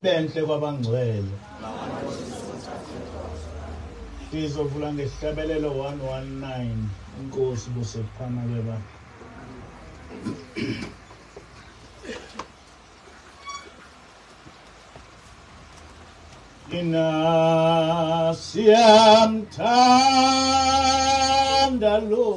Benhle kwabangcwele. Sizovula ngesihlabelelo 119 inkosi busephana beba. Ina siyamthanda lo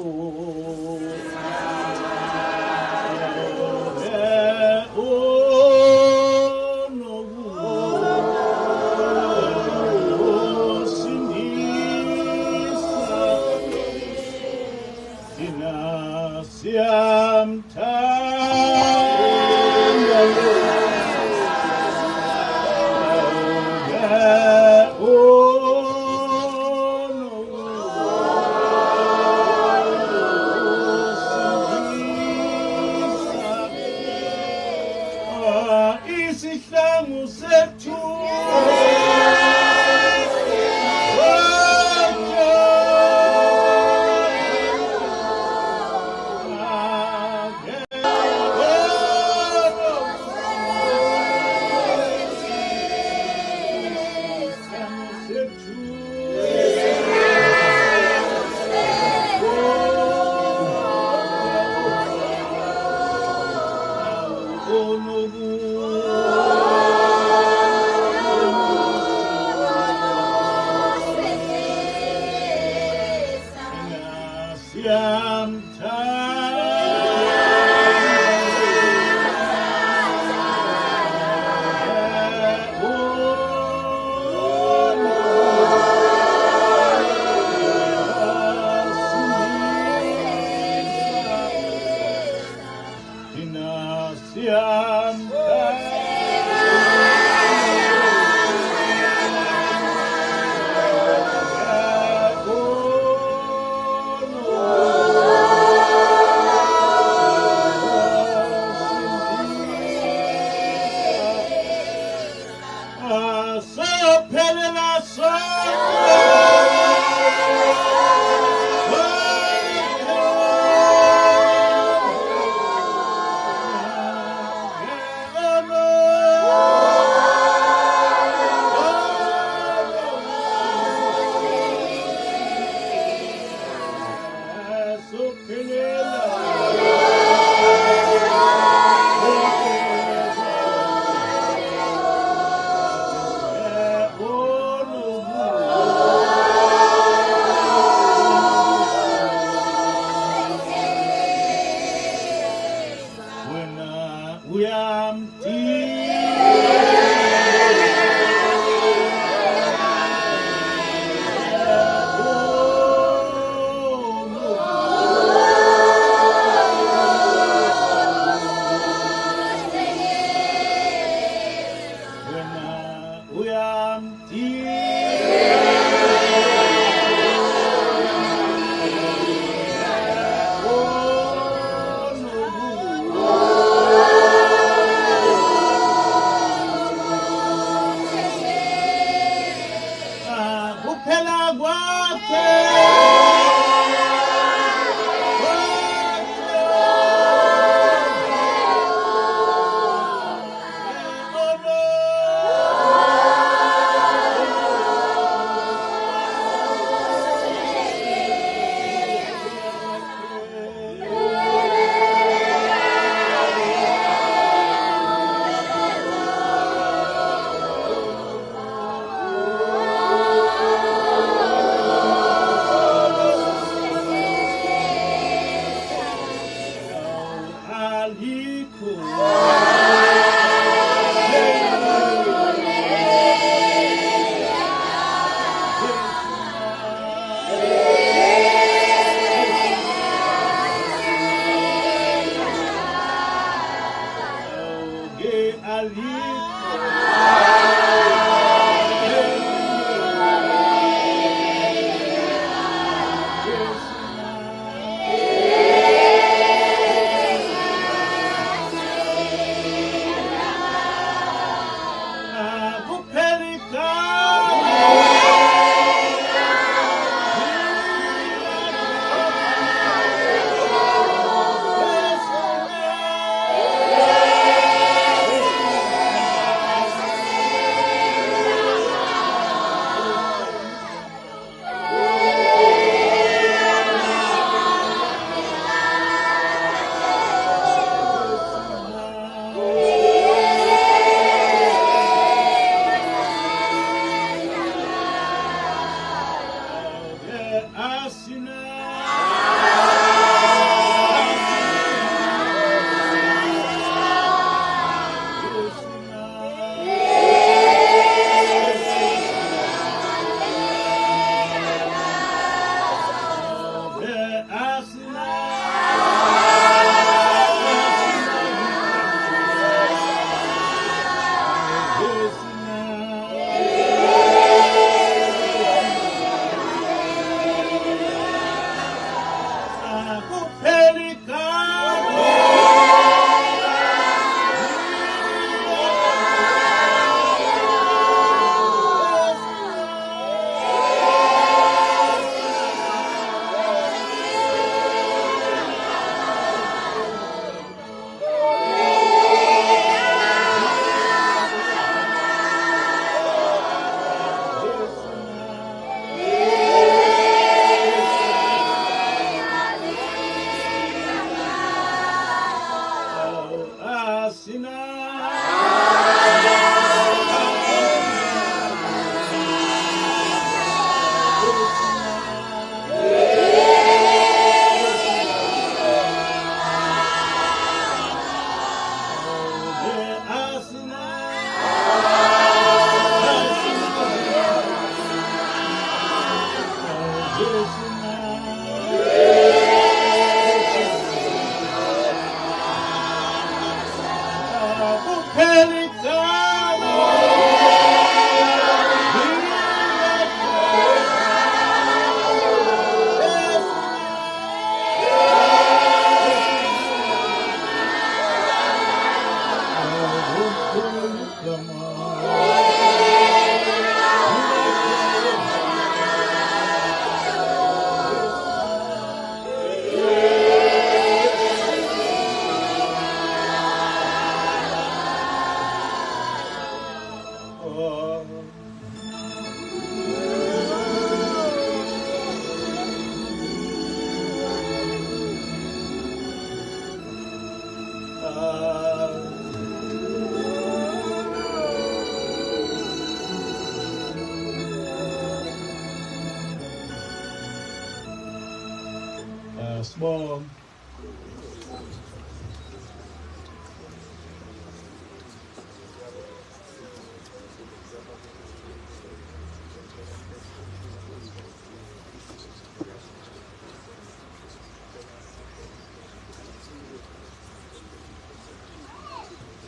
Sibonge.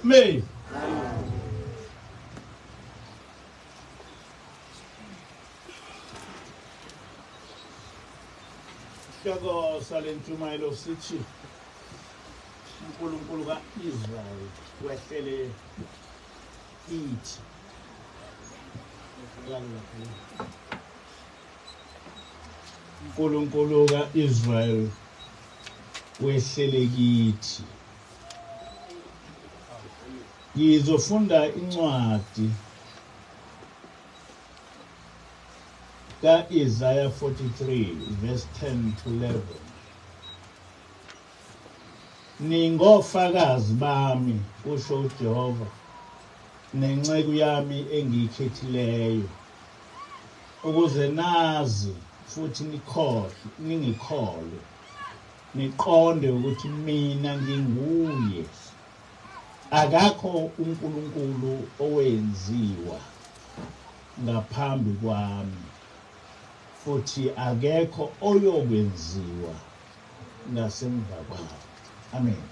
Me. Isihloko sale ntshumayelo sithi uNkulunkulu ka-Israyeli wehlele kithi. uNkulunkulu ka-Israyeli wehlele kithi. Ngizofunda incwadi ka-Isaiah 43 verse 10 to 11. Ningofakazi bami, kusho uJehova, nenceku yami engiyikhethileyo, ukuze nazi futhi nikhohlwe, ningikholwe, niqonde ukuthi mina nginguye. Akakho uNkulunkulu owenziwa ngaphambi kwami, futhi akekho oyokwenziwa ngasemva kwami. Amen.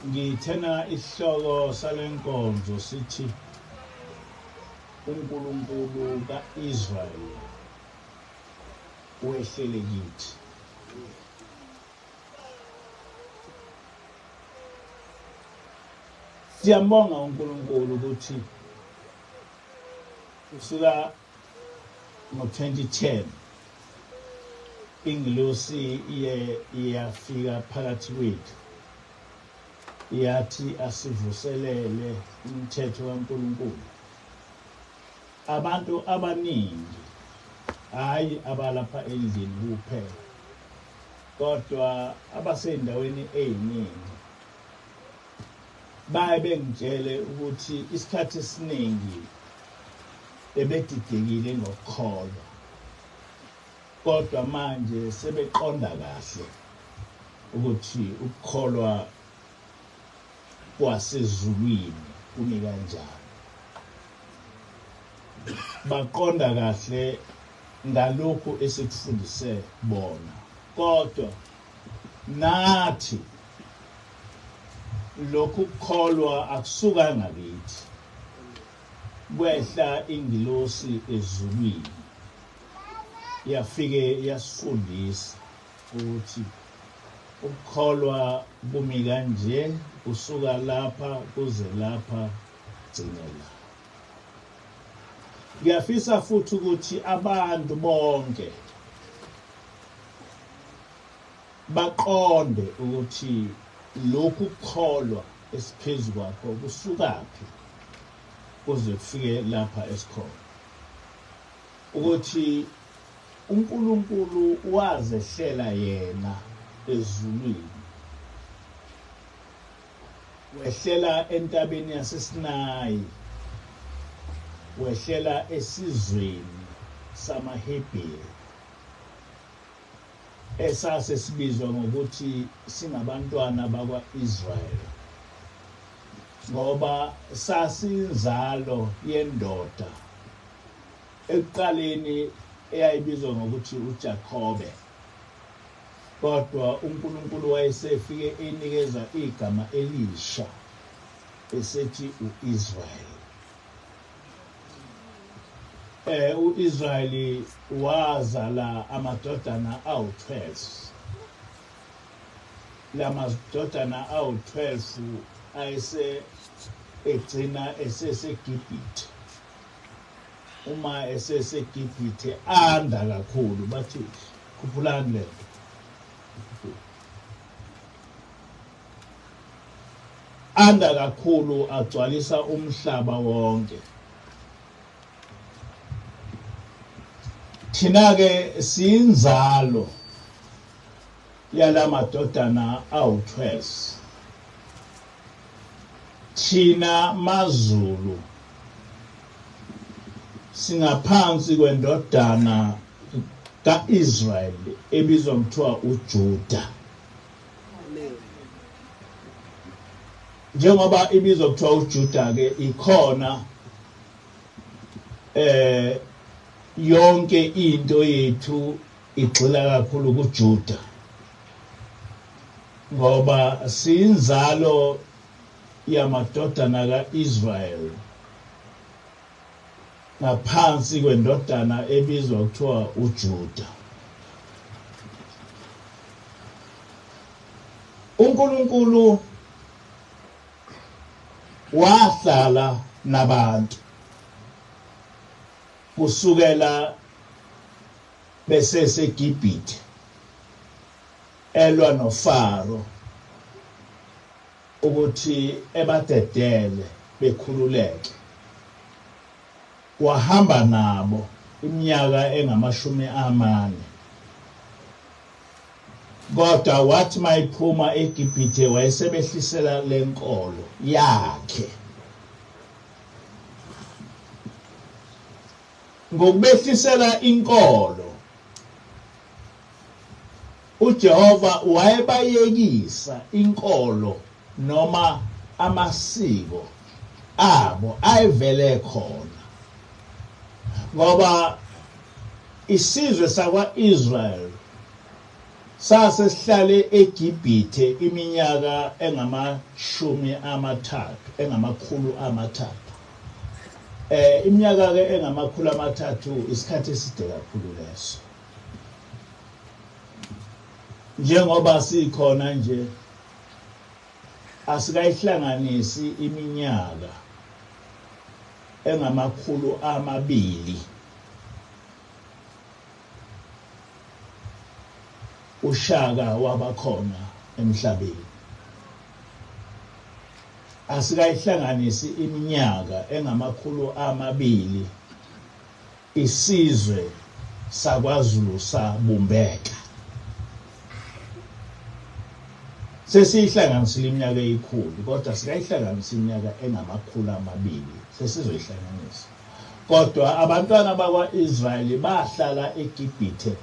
Ngithena isihloko salenkonzo sithi uNkulunkulu ka-Israyeli wehlele kithi. Siyambonga uNkulunkulu ukuthi usuka ngo-2010 ingilosi iye iyafika phakathi kwethu, iyathi asivuselele umthetho kaNkulunkulu. Abantu abaningi, hayi abalapha endlini kuphela, kodwa abasendaweni eziningi, baye bengitshele ukuthi isikhathi esiningi bebedidekile ngokukholwa, kodwa manje sebeqonda kahle ukuthi ukukholwa kwasezulwini kumi kanjani. Baqonda kahle ngalokhu esikufundise bona, kodwa nathi lokhu kukholwa akusukanga kithi, kwehla ingilosi ezulwini yafike yasifundisa ukuthi ukukholwa kumi kanje, kusuka lapha kuze lapha, gcine la. Ngiyafisa futhi ukuthi abantu bonke baqonde ukuthi lokhu kukholwa esiphezu kwakho kusukaphi kuze kufike lapha esikhona, ukuthi uNkulunkulu wazehlela yena ezulwini, wehlela entabeni yaseSinayi, wehlela esizweni samaHebheru esase sibizwa ngokuthi singabantwana bakwa-Israyeli, ngoba sasinzalo yendoda ekuqaleni eyayibizwa ngokuthi uJakobe, kodwa uNkulunkulu wayesefike enikeza igama elisha esethi uIsrayeli. uIsrayeli wazala amadodana awu-12. Lamadodana awu-12 ayese egcina eseseGibhithe. Uma eseseGibhithe anda kakhulu, bathi khuphulani lento. Anda kakhulu agcwalisa umhlaba wonke. Thina ke siyinzalo yalamadodana awu-12. Thina maZulu singaphansi kwendodana kaIsrael ebizwa kuthiwa uJuda. Njengoba ibizwa kuthiwa uJuda ke ikhona yonke into yethu igxila kakhulu kuJuda, ngoba siyinzalo yamadodana kaIsrael ngaphansi kwendodana ebizwa kuthiwa uJuda. uNkulunkulu wahlala nabantu kusukela beseseGibhithe elwa noFaro ukuthi ebadedele bekhululeke. Wahamba nabo iminyaka engamashumi amane, kodwa wathi mayiphuma eGibhithe wayesebehlisela lenkolo yakhe. Ngokubehlisela inkolo, uJehova wayebayekisa inkolo noma amasiko abo ayevele khona, ngoba isizwe sakwa-Israel sase sihlale eGibhithe iminyaka engamashumi amathathu, engamakhulu amathathu. Iminyaka ke engamakhulu amathathu isikhathi eside kakhulu leso. Njengoba sikhona nje asikayihlanganisi iminyaka engamakhulu amabili uShaka wabakhona emhlabeni. Asikayihlanganisi iminyaka engamakhulu amabili isizwe sakwaZulu sabumbeka. Sesiyihlanganisile iminyaka eyikhulu, kodwa sikayihlanganisa iminyaka engamakhulu amabili, sesizoyihlanganisa. Kodwa abantwana bakwa-Israyeli bahlala eGibhithe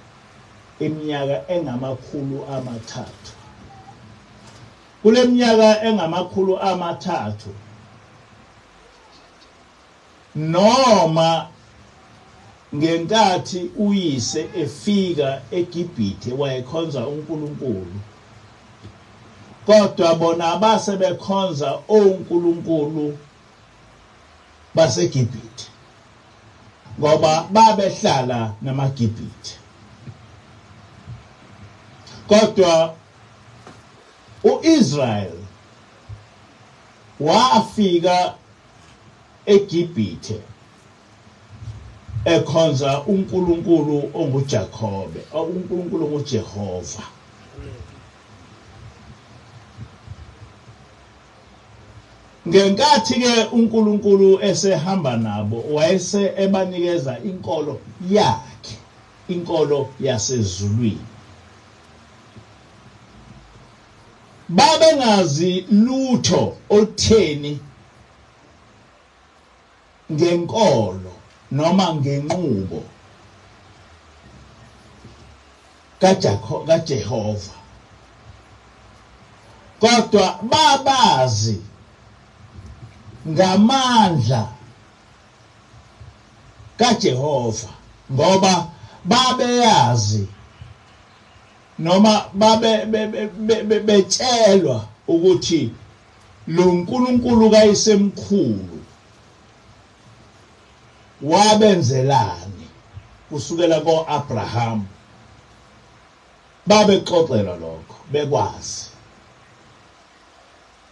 iminyaka engamakhulu amathathu. Kule minyaka engamakhulu amathathu, noma ngenkathi uyise efika eGibhithe wayekhonza uNkulunkulu, kodwa bona base bekhonza onkulunkulu baseGibhithe, ngoba babehlala namaGibhithe. Kodwa uIsrael wafika eGibhithe ekhonza uNkulunkulu onguJakobe, uNkulunkulu onguJehova. Ngenkathi ke uNkulunkulu esehamba nabo, wayese ebanikeza inkolo yakhe, inkolo yasezulwini. Babengazi lutho olutheni ngenkolo noma ngenqubo kaJakob kaJehova, kodwa babazi ngamandla kaJehova, ngoba babeyazi noma babe betshelwa ukuthi lo nkulunkulu kayisemkhulu wabenzelani kusukela koAbraham. Babexoxelwa lokho, bekwazi.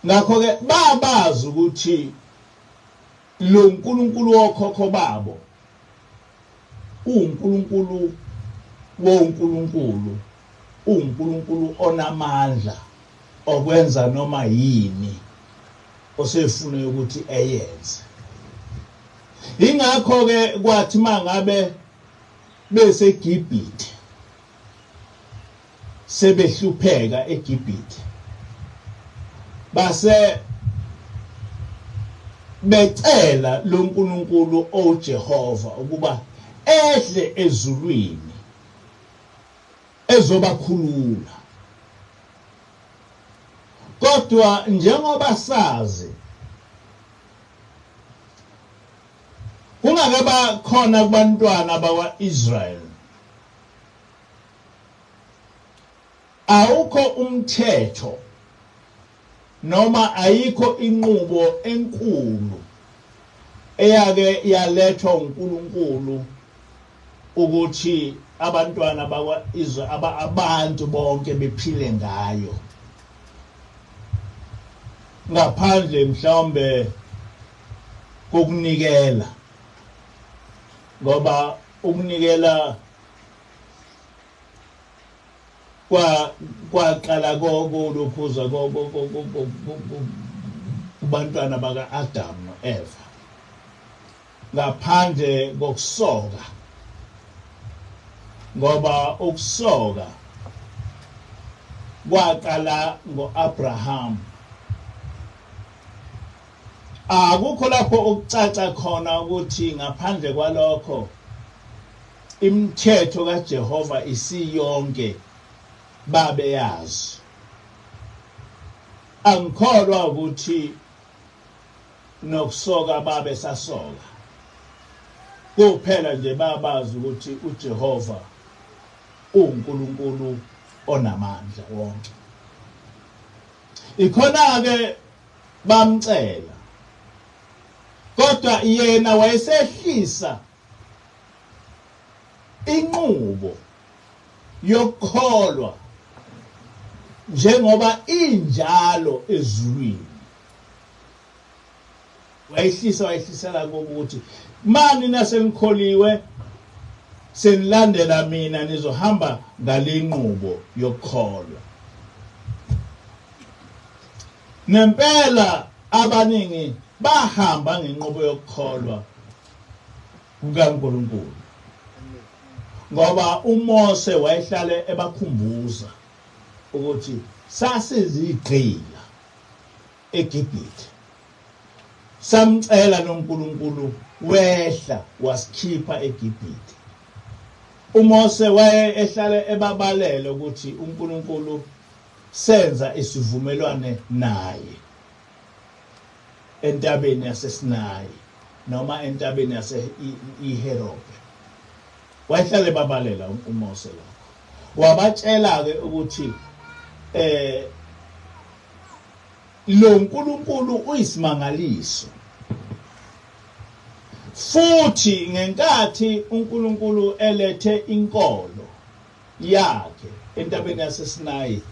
Ngakho ke babazi ukuthi lo nkulunkulu wokhokho babo uNkulunkulu wonkulunkulu, uNkulunkulu onamandla okwenza noma yini. osefuna ukuthi eyenze. Ingakho ke kwathi mangabe beseGibhithe sebehlupheka eGibhithe, base becela lo nkulunkulu oJehova ukuba ehle ezulwini ezobakhulula. Kodwa njengoba sazi kungakaba khona kubantwana bakwa-Israel awukho umthetho noma ayikho inqubo enkulu eyake yalethwa uNkulunkulu ukuthi abantwana bakwa-Israel abantu bonke bephile ngayo, ngaphandle mhlawumbe kokunikela, ngoba ukunikela kwaqala kolokhuza kubantwana baka-Adam no-Eva, ngaphandle kokusoka, ngoba ukusoka kwaqala ngo-Abraham. Akukho lapho okucaca khona ukuthi ngaphandle kwalokho imithetho kaJehova isiyonke babeyazi. Angikholwa ukuthi nokusoka babe sasoka, kuphela nje babazi ukuthi uJehova uNkulunkulu onamandla wonke. Ikhona ke bamcela, kodwa yena wayesehlisa inqubo yokukholwa njengoba injalo ezulwini. Wayehlisa, wayehlisela ukuthi mani nasenikholiwe senilandela mina nizohamba ngalenqubo yokukholwa. Nempela abaningi bahamba ngenqubo yokukholwa kukaNkulunkulu, ngoba uMose wayehlale ebakhumbuza ukuthi sasizigqila eGibhithe, samcela noNkulunkulu wehla wasikhipha eGibhithe. uMose waye ehlale ebabalela ukuthi uNkulunkulu senza isivumelwane naye entabeni yaseSinayi noma entabeni yase-Iherobe. Wayehlale babalela uMose lokho, wabatshela ke ukuthi lo nkulunkulu uyisimangaliso, futhi ngenkathi uNkulunkulu elethe inkolo yakhe entabeni yaseSinayi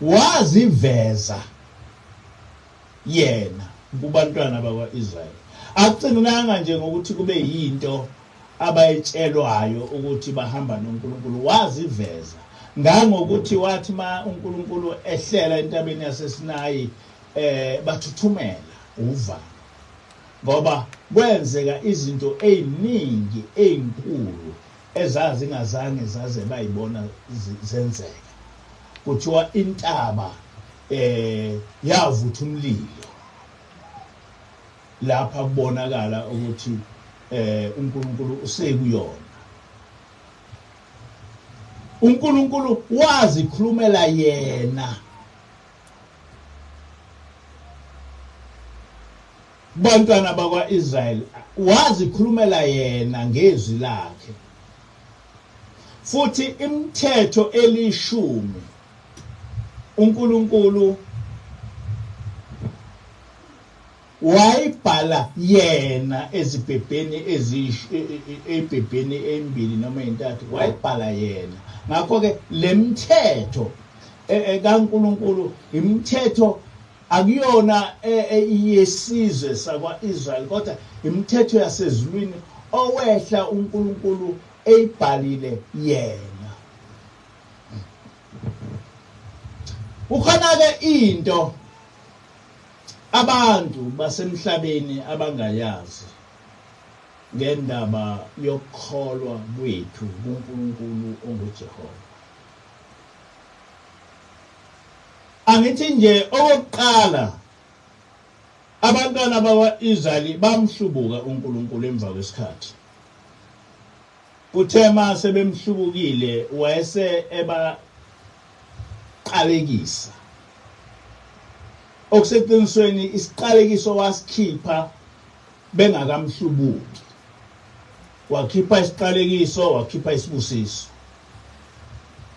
waziveza yena kubantwana bakwa-Israyeli. Akucinanga nje ngokuthi kube yinto abayitshelwayo ukuthi bahamba noNkulunkulu, waziveza ngangokuthi wathi ma uNkulunkulu ehlela entabeni yaseSinayi bathuthumela uvalo, ngoba kwenzeka izinto eziningi ezinkulu ezazingazange zaze bayibona zenzeka. Kuthiwa intaba yavutha umlilo lapha kubonakala ukuthi uNkulunkulu usekuyona. uNkulunkulu wazikhulumela yena bantwana bakwa-Israyeli, wazikhulumela yena ngezwi lakhe. Futhi imithetho elishumi uNkulunkulu wayibhala yena ezibhebheni ezibhebheni embili noma ezintathu, wayibhala yena. Ngakho ke lemthetho kaNkulunkulu imithetho akuyona yesizwe sakwa-Israyeli, kodwa imithetho yasezulwini owehla uNkulunkulu eyibhalile yena. Ukhona ke into Abantu basemhlabeni abangayazi ngendaba yokukholwa kwethu kuNkulunkulu onguJehova. Angithi nje okokuqala abantwana bakwa-Israyeli bamhlubuka uNkulunkulu emva kwesikhathi. Kuthe uma sebemhlubukile wayese ebaqalekisa. Okuseqinisweni isiqalekiso wasikhipha bengakamhlubuki. Wakhipha isiqalekiso, wakhipha isibusiso.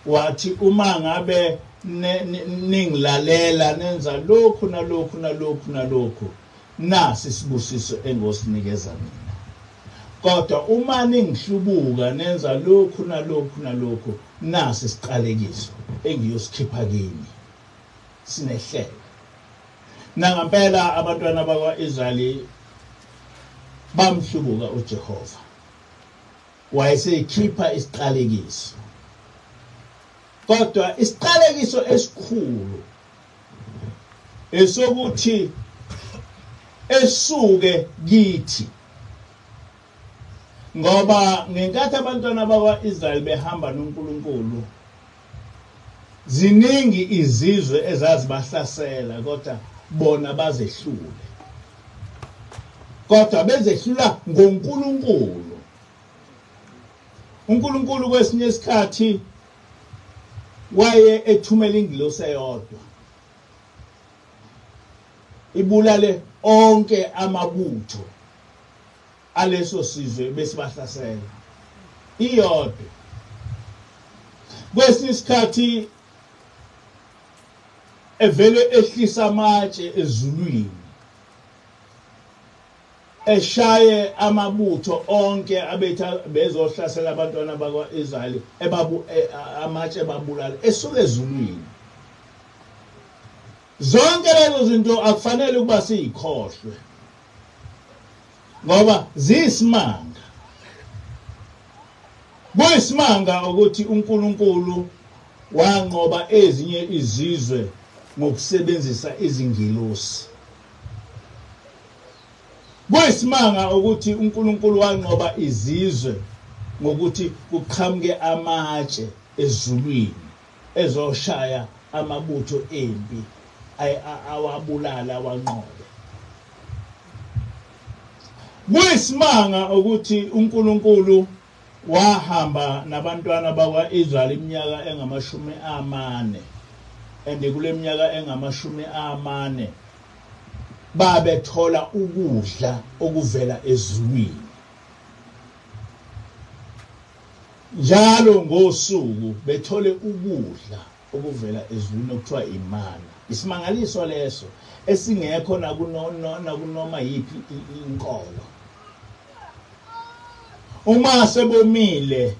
Wathi uma ngabe ningilalela nenza lokhu nalokhu nalokhu nalokhu, nasi isibusiso engosinikeza mina. Kodwa uma ningihlubuka nenza lokhu nalokhu nalokhu, nasi isiqalekiso engiyosikhipha kini, sinehlelo. Nangampela abantwana bakwa-Israyeli bamhlubuka uJehova, wayeseyikhipha isiqalekiso. Kodwa isiqalekiso esikhulu esokuthi esuke kithi, ngoba ngenkathi abantwana bakwa-Israyeli behamba noNkulunkulu, ziningi izizwe ezazibahlasela, kodwa bona bazehlule. Kodwa bezehlula ngoNkulunkulu. uNkulunkulu kwesinye isikhathi waye ethumela ingilosi eyodwa ibulale onke amabutho aleso sizwe besibahlasela, iyodwa. Kwesinye isikhathi evele ehlisa amatshe ezulwini, eshaye amabutho onke abetha bezohlasela abantwana bakwa-Israyeli, amatshe ebabulala esuka ezulwini. Zonke lezo zinto akufanele ukuba siyikhohlwe, ngoba ziyisimanga. Kuyisimanga ukuthi uNkulunkulu wanqoba ezinye izizwe ngokusebenzisa izingilosi. Kuyisimanga ukuthi uNkulunkulu wanqoba izizwe ngokuthi kuqhamuke amatshe ezulwini ezoshaya amabutho empi awabulala wanqobe. Kuyisimanga ukuthi uNkulunkulu wahamba nabantwana bakwa-Israyeli iminyaka engamashumi amane, and kule minyaka engamashumi amane babethola ukudla okuvela ezulwini njalo ngosuku, bethole ukudla okuvela ezulwini okuthiwa imana. Isimangaliso leso esingekho nakunoma yiphi inkolo. Uma sebomile,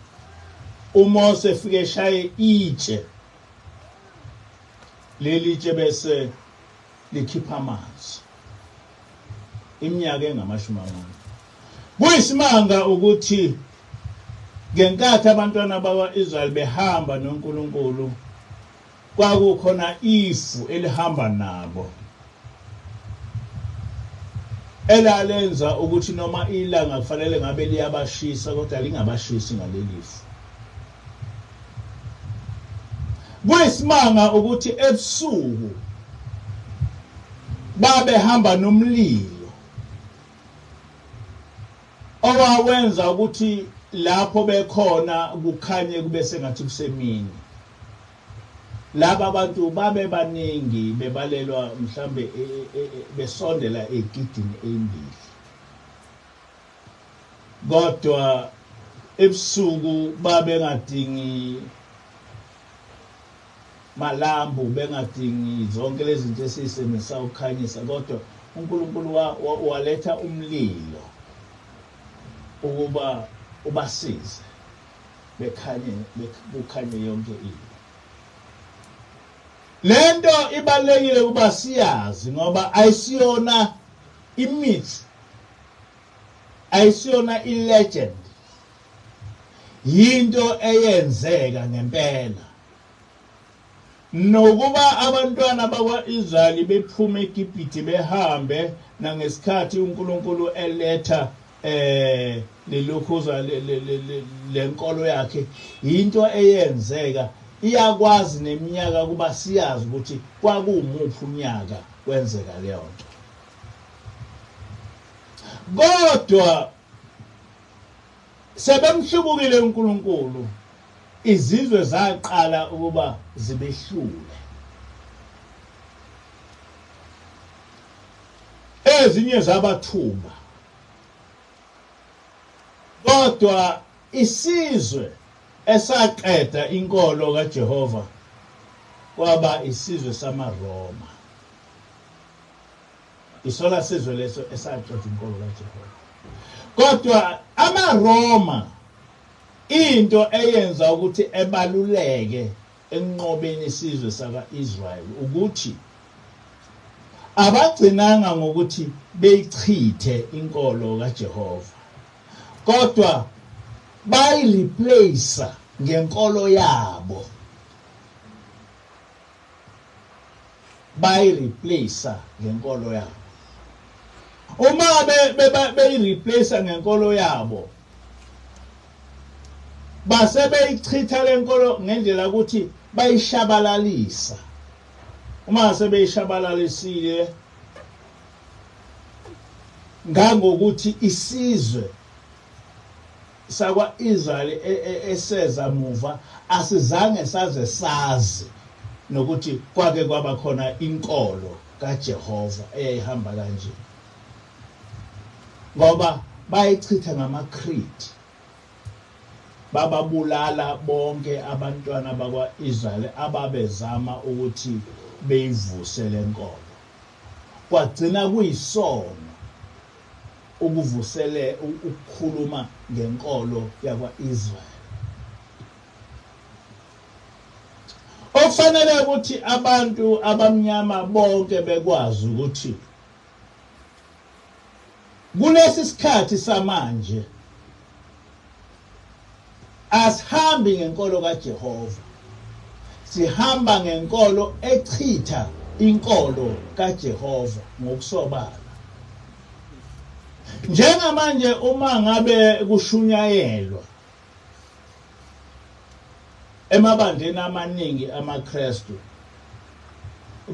uMose efike eshaye itshe, leli tshe bese likhipha amanzi iminyaka engamashumi amane. Kuyisimanga ukuthi ngenkathi abantwana bakwa-Israyeli behamba noNkulunkulu, kwakukhona ifu elihamba nabo elalenza ukuthi noma ilanga kufanele ngabe liyabashisa, kodwa lingabashisi ngaleli fu. Kuyisimanga ukuthi ebusuku babehamba nomlilo owawenza ukuthi lapho bekhona kukhanye kube sengathi kusemini. Laba bantu babe baningi, bebalelwa mhlambe besondela egidini ezimbili, kodwa ebusuku babengadingi malambu, bengadingi zonke lezi zinto esiyisebenzisa ukukhanyisa, kodwa uNkulunkulu waletha umlilo ukuba ubasize bekhanye, kukhanye yonke into. Lento ibalekile ukuba siyazi, ngoba ayisiyona imyth, ayisiyona ilegend, yinto eyenzeka ngempela. Nokuba abantwana bakwa-Israyeli bephume eGibhithe behambe, nangesikhathi uNkulunkulu eletha lelokhuza lenkolo yakhe, into eyenzeka iyakwazi neminyaka kuba siyazi ukuthi kwakuwumuphi unyaka kwenzeka leyo nto. Kodwa sebemhlubukile uNkulunkulu, izizwe zaqala ukuba zibehlule. Ezinye zabathumba, kodwa isizwe esaqeda inkolo kaJehova kwaba isizwe samaRoma. Isola sizwe leso esaqeda inkolo kaJehova. Kodwa amaRoma, into eyenza ukuthi ebaluleke enqobeni isizwe saka-Israyeli ukuthi abagcinanga ngokuthi beyichithe inkolo kaJehova, kodwa bayireplace ngenkolo yabo. Bayireplace ngenkolo yabo. Uma beyireplace ngenkolo yabo, base beyichitha lenkolo ngendlela ukuthi bayishabalalisa. Uma sebeyishabalalisile ngangokuthi isizwe sakwa-Israyeli eseza muva asizange saze sazi nokuthi kwake kwaba khona inkolo kaJehova eyayihamba kanje, ngoba bayichitha ngama-creed, bababulala bonke abantwana bakwa-Israyeli ababezama ukuthi beyivuse lenkolo. Kwagcina kuyisono ukuvusele ukukhuluma ngenkolo yakwa-Israyeli. Okufanele ukuthi abantu abamnyama bonke bekwazi ukuthi kulesi sikhathi samanje asihambi ngenkolo kaJehova, sihamba ngenkolo echitha inkolo kaJehova ngokusobala. Njengamanje uma ngabe kushunyayelwa emabandleni amaningi amaKristu,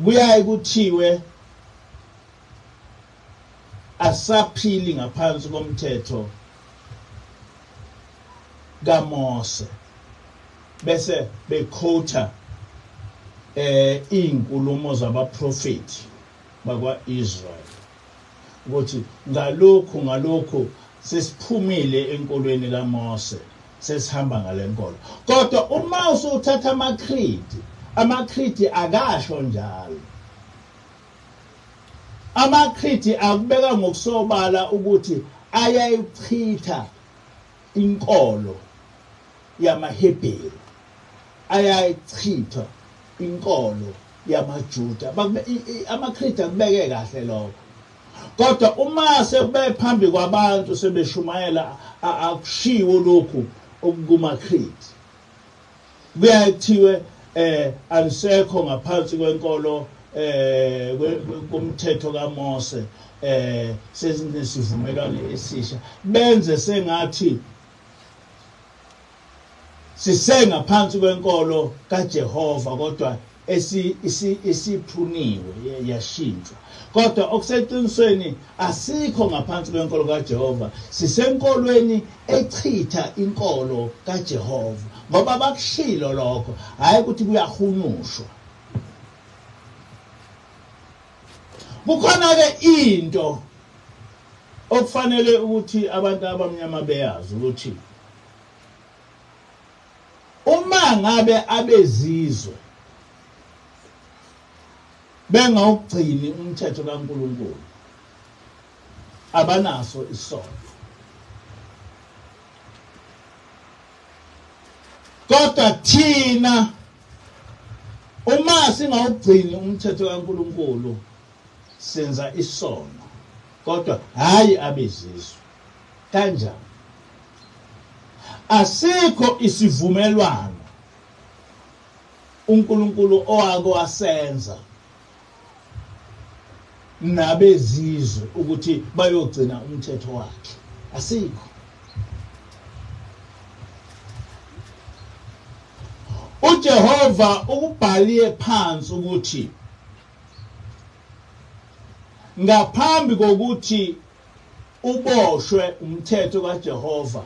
kuyaye kuthiwe asaphili ngaphansi komthetho kaMose, bese bekhotha izinkulumo zabaprofeti bakwa-Israyeli ukuthi ngalokhu ngalokhu sesiphumile enkolweni kaMose, sesihamba ngalenkolo. Kodwa uma usuthatha ama-creed, ama-creed akasho njalo. Ama-creed akubeka ngokusobala ukuthi ayayichitha inkolo yamaHebheru, ayayichitha inkolo yamaJuda. Ama-creed akubeke kahle lokho. Kodwa uma sekube phambi kwabantu sebeshumayela, akushiwo lokhu okuma-creed. Kuyathiwe alisekho ngaphansi kwenkolo komthetho kaMose, sesinesivumelwano esisha. Benze sengathi sisengaphansi kwenkolo kaJehova, kodwa isiphuniwe yashintshwa. Kodwa okuseqinisweni asikho ngaphansi kwenkolo kaJehova, sisenkolweni echitha inkolo kaJehova, ngoba bakushilo lokho, hayi ukuthi kuyahunyushwa. Kukhona ke into okufanele ukuthi abantu abamnyama beyazi ukuthi uma ngabe abezizwe bengawugcini umthetho kaNkulunkulu, abanaso isono. Kodwa thina uma singawugcini umthetho kaNkulunkulu senza isono, kodwa hayi abezizwe. Kanjani? Asikho isivumelwano uNkulunkulu owake wasenza nabezizwe ukuthi bayogcina umthetho wakhe. Asikho. uJehova ukubhaliye phansi ukuthi ngaphambi kokuthi uboshwe umthetho kaJehova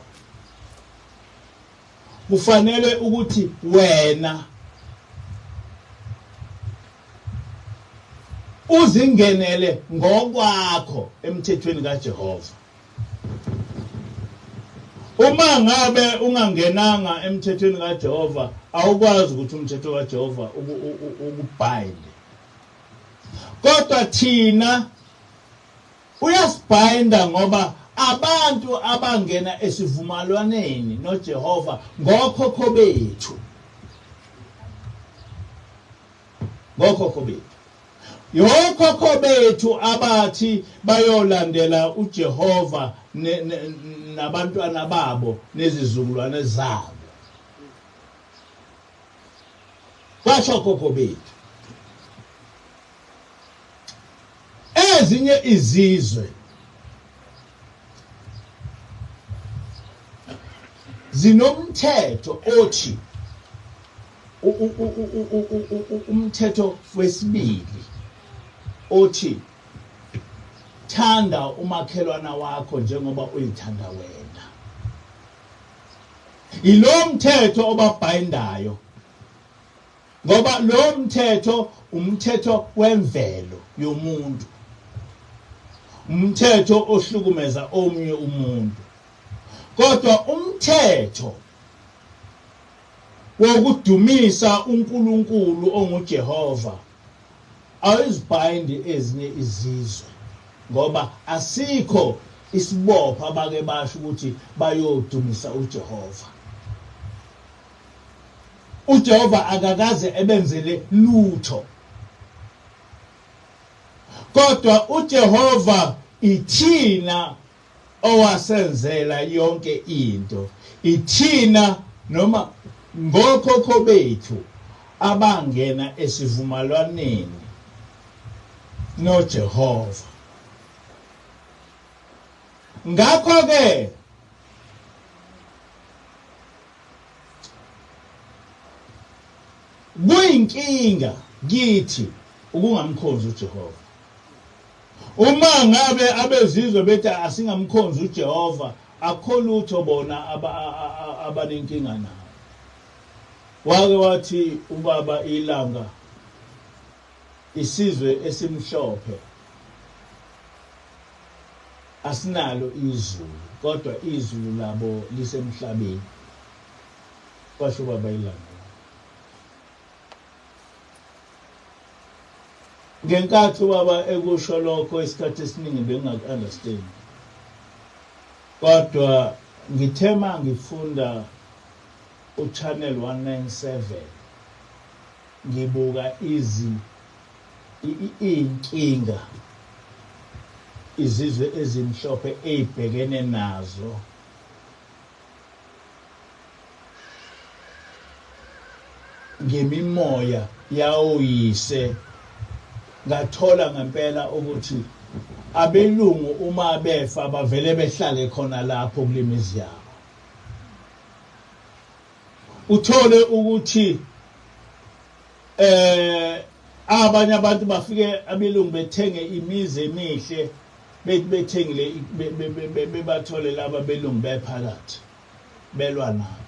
kufanele ukuthi wena uzingenele ngokwakho emthethweni kaJehova. Uma ngabe ungangenanga emthethweni kaJehova awukwazi ukuthi umthetho kaJehova ukubhayinde. Kodwa thina uyasibhayinda ngoba abantu abangena esivumelwaneni noJehova ngokhokho bethu. Ngokhokho bethu. Yokhokho bethu abathi bayolandela uJehova nabantwana babo nezizukulwane zabo. Kwasho khokho bethu. Ezinye izizwe zinomthetho othi umthetho wesibili othi thanda umakhelwana wakho njengoba uyithanda wena. Ilo mthetho obabhayindayo, ngoba lo mthetho umthetho wemvelo yomuntu, umthetho ohlukumeza omunye umuntu. Kodwa umthetho wokudumisa uNkulunkulu onguJehova awuzibhayindi ezinye izizwe, ngoba asikho isibopho abake basho ukuthi bayodumisa uJehova. uJehova akakaze ebenzele lutho, kodwa uJehova ithina owasenzela yonke into, ithina noma ngokhokho bethu abangena esivumelwaneni noJehova. Ngakho ke kuyinkinga kithi ukungamkhonzi uJehova. Uma ngabe abezizwe bethi asingamkhonzi uJehova, akho lutho bona abanenkinga nayo. Wake wathi ubaba iLanga, isizwe esimhlophe asinalo izulu, kodwa izulu labo lisemhlabeni. Kwasho ubaba iLanga. Ngenkathi ubaba ekusho lokho isikhathi esiningi bengingaku-understand, kodwa ngithema ngifunda uChannel 197 ngibuka iy'nkinga izizwe ezimhlophe ey'bhekene nazo ngemimoya yawoyise. Ngathola ngempela ukuthi abelungu uma befa bavele behlale khona lapho kulemizi yabo. Uthole ukuthi abanye abantu bafike abelungu bethenge imizi emihle, bethi bethengile bebathole laba belungu bephakathi belwa nabo.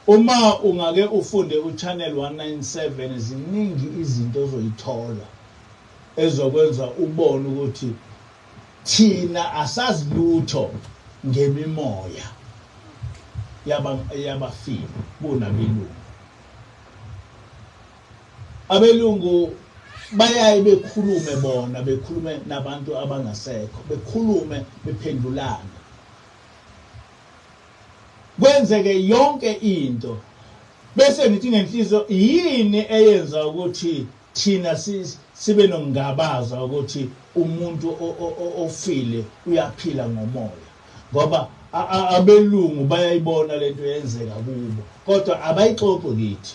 Uma ungake ufunde uChannel 197 ziningi izinto ozoyithola ezokwenza ubone ukuthi thina asazi lutho ngemimoya yabafile kunabelungu. Abelungu bayaye bekhulume bona, bekhulume nabantu abangasekho, bekhulume bephendulana, kwenzeke yonke into. Bese ngithi ngenhliziyo, yini eyenza ukuthi thina sibe nokungabaza ukuthi umuntu ofile uyaphila ngomoya? Ngoba Abelungu bayayibona lento yenzeka kubo, kodwa abayixoxi kithi.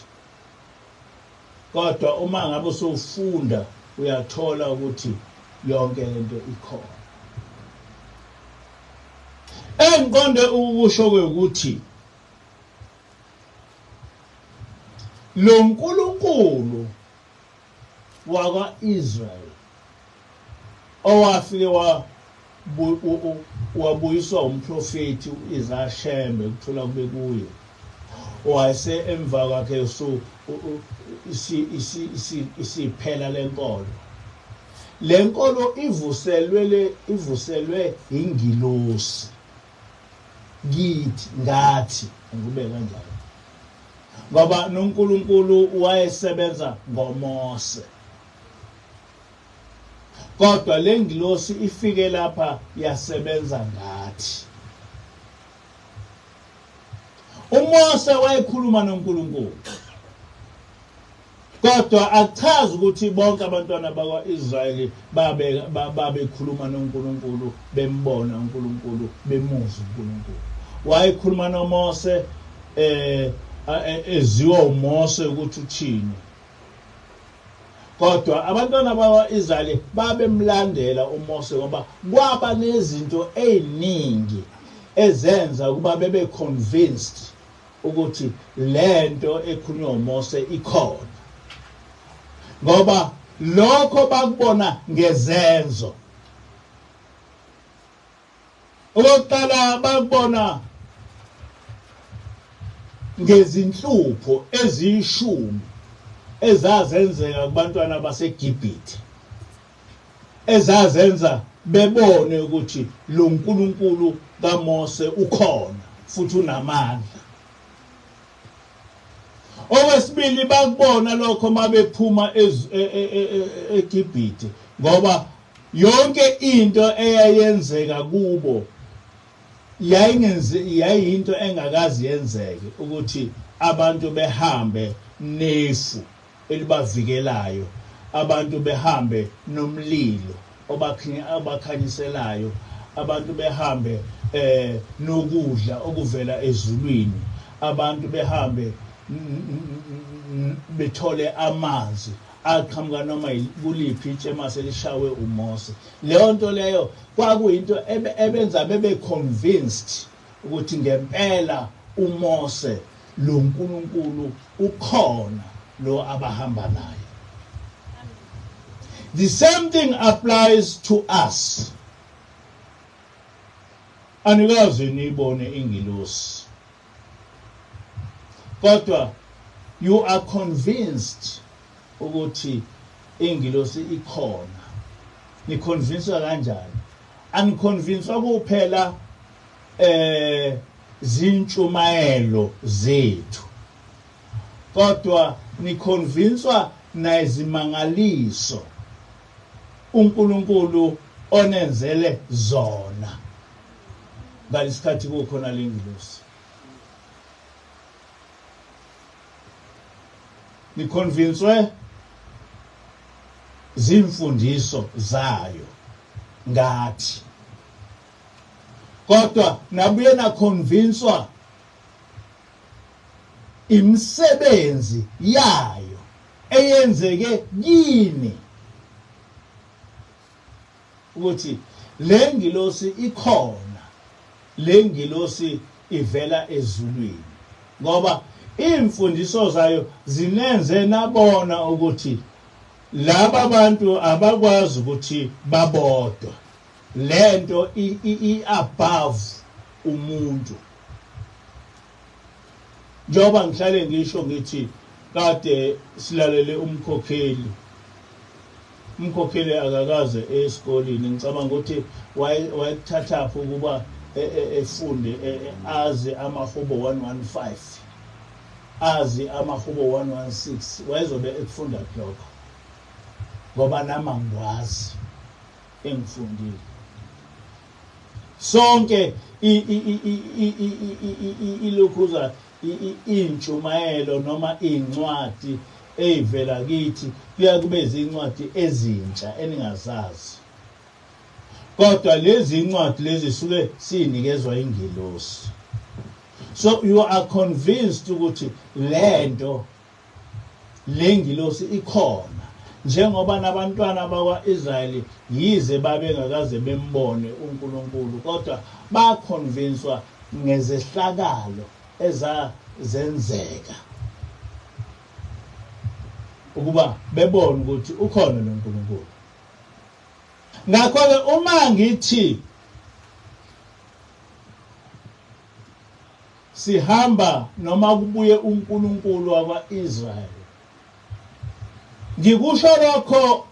Kodwa uma ngabe usufunda uyathola ukuthi yonke lento ikhona. Engiqonde ukusho ukuthi lo nkulunkulu wakwa-Israel owafike wabuyiswa umprofeti uIsaiah Shembe kuthola kube kuye, wayese emva kwakhe isiphela lenkolo. Lenkolo ivuselwe ingilosi kithi, ngathi ngikube kanjalo, ngoba noNkulunkulu wayesebenza ngoMose. Kodwa lengilosi ifike lapha yasebenza ngathi. uMose wayekhuluma noNkulunkulu, kodwa achaza ukuthi bonke abantwana bakwa-Israyeli babekhuluma noNkulunkulu, bembona uNkulunkulu, bemuzwa uNkulunkulu. Wayekhuluma noMose, eziwa uMose ukuthi uthini. Kodwa abantwana bakwa-Israyeli babemlandela uMose, ngoba kwaba nezinto eziningi ezenza ukuba bebe convinced ukuthi lento ekhulunywa uMose ikhona, ngoba lokho bakubona ngezenzo. Okokuqala bakubona ngezinhlupho eziyishumi ezazenzeka kubantwana baseGibhithe, ezazenza bebone ukuthi lo nkulunkulu kaMose ukhona futhi unamandla. Okwesibili bakubona lokho mabephuma eGibhithe, ngoba yonke into eyayenzeka kubo yayinto engakazi yenzeke, ukuthi abantu behambe nefu elibavikelayo, abantu behambe nomlilo obakhanyiselayo, abantu behambe nokudla okuvela ezulwini, abantu behambe bethole amanzi aqhamuka noma kuliphi itshe mase lishawe uMose. Leyo nto leyo kwakuyinto ebenza bebe convinced ukuthi ngempela uMose lo nkulunkulu ukhona lo abahamba naye. The same thing applies to us. Anikaze niyibone ingilosi, kodwa you are convinced ukuthi ingilosi ikhona. Niconvincewa kanjani? Aniconvincewa kuphela zintshumayelo zethu, kodwa niconvincewa nezimangaliso uNkulunkulu onenzele zona ngalesikhathi kukhona lengilosi. Niconvincewe zimfundiso zayo ngathi, kodwa nabuye naconvincewa imisebenzi yayo eyenzeke kini, ukuthi le ngilosi ikhona, le ngilosi ivela ezulwini, ngoba imfundiso zayo zinenze nabona ukuthi laba bantu abakwazi ukuthi babodwa, lento i above umuntu. Njengoba ngihlale ngisho ngithi kade silalele umkhokheli, umkhokheli akakaze esikoleni, ngicabanga ukuthi wayekuthathaphi ukuba efunde azi amahubo 115, azi amahubo 116, wayezobe ekufunda lokho, ngoba nami angikwazi engifundile. Sonke ilokhuza intshumayelo noma incwadi eyivela kithi kuya kube izincwadi ezintsha eningazazi, Kodwa lezi incwadi lezi suke sinikezwa ingilosi. So you are convinced ukuthi lento lengilosi ikhona, njengoba nabantwana bakwa-Israyeli yize babengakaze bembone uNkulunkulu, kodwa baconvinswa ngezehlakalo ezazenzeka ukuba bebone ukuthi ukhona lo Nkulunkulu. Ngakho-ke uma ngithi sihamba noma kubuye uNkulunkulu wakwa-Israyeli, ngikusho lokho